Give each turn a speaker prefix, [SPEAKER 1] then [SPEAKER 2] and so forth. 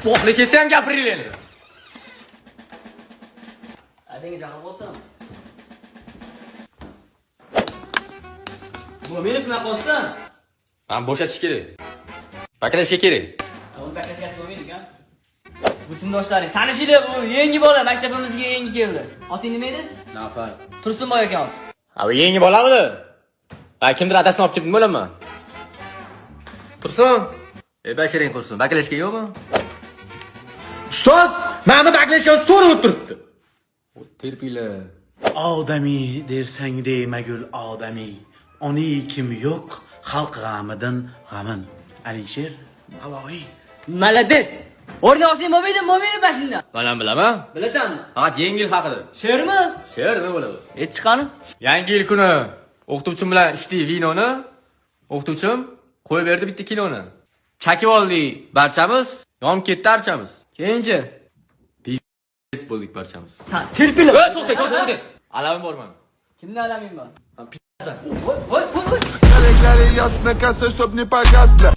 [SPEAKER 1] Bo'qli kelsa ham gapiringlar endi.
[SPEAKER 2] Adangga chaqirib olsam. Bu meni nima qilsan?
[SPEAKER 1] Mana bo'shatish kerak. Baklashga kerak.
[SPEAKER 2] Uni baklashgasi bo'lmaydi ekan. Bu sindoshlaring tanishinglar, bu yangi bola maktabimizga yangi keldi. Oting nima edi?
[SPEAKER 3] Nafar.
[SPEAKER 2] Tursunboy ekan oti.
[SPEAKER 1] Ha, bu yangi bolamidi? Ha, kimdir adasini olib kelibdi bo'laman. Tursun. E, basharing qursin. Baklashga yo'qmi?
[SPEAKER 3] Ustoz, mana baklashgan so'rib o'tiribdi.
[SPEAKER 1] Terpinglar.
[SPEAKER 3] Odamiy dersang demagul odamiy. Oni kim yo'q, xalq g'amidan g'amin. Alisher Navoiy.
[SPEAKER 2] Молодец. O'rni olsang bo'lmaydi, bo'lmaydi mashinada.
[SPEAKER 1] Men ham bilaman.
[SPEAKER 2] Bilasanmi?
[SPEAKER 1] Faqat yangi yil haqida.
[SPEAKER 2] She'rmi?
[SPEAKER 1] She'r nima bo'ladi?
[SPEAKER 2] Et chiqani.
[SPEAKER 1] Yangi yil kuni o'qituvchim bilan ichdik vinoni. O'qituvchim qo'yib berdi bitta kinoni. Chakib oldik barchamiz, yonib ketdi archamiz.
[SPEAKER 2] Keyinchi.
[SPEAKER 1] Pes bo'ldik barchamiz.
[SPEAKER 2] San terpila.
[SPEAKER 1] Ey, to'xta, to'xta, to'xta. Alamim bor mani.
[SPEAKER 2] Kimdan alaming bor? Voy, voy, voy, voy.
[SPEAKER 4] Горели ясно касса, чтоб не погасла.